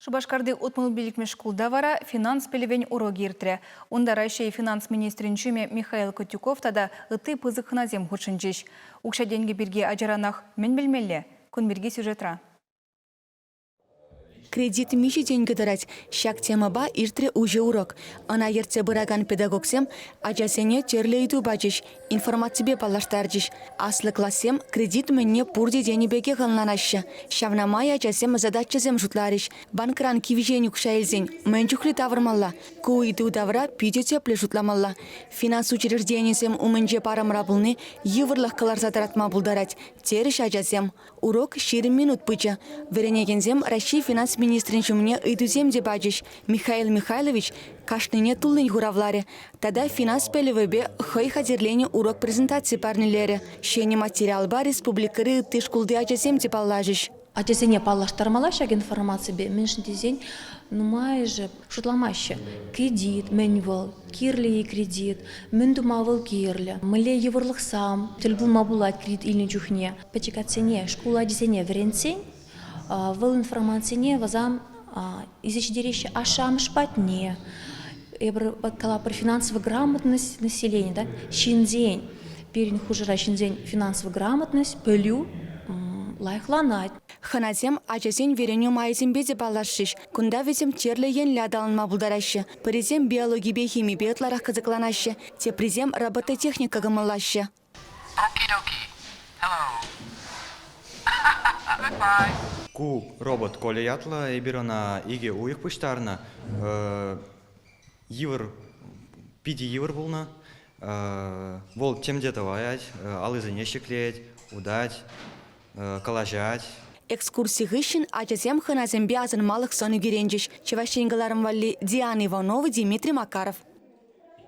Шупашкарти 65-мӗш шкулта вара финанс пӗлӗвӗн урокӗ иртрӗ. Унта Раҫҫей финанс министрӗн ҫумӗ Михаил Котюков тата ытти пысӑк хӑнасем хутшӑнчӗҫ. Укҫа-тенкӗ пирки ачаранах мӗн пӗлмелле? Кун пирки сюжетра. Кредит миҫе тенкӗ тӑрать? Ҫак темӑпа иртрӗ уҫӑ урок. Ӑна ертсе пыракан педагогсем ачасене тӗрлӗ ыйту пачӗҫ, информаципе паллаштарчӗҫ. Аслӑ классем кредит мӗнне пурте тенӗ пекех ӑнланаҫҫӗ. Ҫавна май ачасем задачӑсем шутларӗҫ. Банкран кивҫен укҫа илсен мӗн чухлӗ тавӑрмалла? Ку ыйту тавра питӗ тӗплӗ шутламалла. Финанс учрежденийӗсем умӗнче парӑмра пулни йывӑрлӑх кӑларса тӑратма пултарать, терӗҫ ачасем. Урок 20 минут пычӗ. Вӗренекенсем Раҫҫей финанс министрӗн ҫумне ыйтусем те пачӗҫ. Михаил Михайлович кашнине туллин хуравларӗ тата финанс пӗлӗвӗпе хӑй хатӗрленӗ урок-презентаци парнелерӗ. Ҫӗнӗ материалпа республикӑри ытти шкулти ачасем те паллашӗҫ. Ачасене паллаштармалла ҫак информаципе, мӗншӗн тесен нумайӑшӗ шутламаҫҫӗ. Кредит мӗн вӑл, кирлӗ-и кредит, мӗн тума вӑл кирлӗ, мӗнле йывӑрлӑхсам тӗл пулма пулать кредит илнӗ чухне. Пӗчӗк атьсене, шкул ачисене вӗрентсен вӑл информацине вӗсем илсе ҫитереҫҫӗ ашшӗ-амӑш патне. Эпир калатпӑр финансовая грамотность населения, да, ҫынсен, пирӗн хушӑра ҫынсен финансовая грамотность, пӗлӳ лайӑхланать. Хӑнасем ачасен вӗренӳ майӗсемпе те паллашрӗҫ. Кунта вӗсем тӗрлӗ енлӗ аталанма пултараҫҫӗ. Пӗрисем биологипе химипе ытларах кӑсӑкланаҫҫӗ, теприсем робототехника кӑмӑллаҫҫӗ. Okie-dokie. Hello. Goodbye. Ку робот Коля ятлӑ. Эпир ӑна икӗ уйӑх пуҫтарнӑ. Йывӑр, питӗ йывӑр пулнӑ. Вӑл тем те тӑваять, аллисене ҫӗклет, утать, калаҫать. Экскурси хыҫҫӑн ачасем хӑнасемпе асӑнмалӑх сӑн ӳкеренчӗҫ. Чӑваш Ен кӑларӑм валли Диана Иванова, Дмитрий Макаров.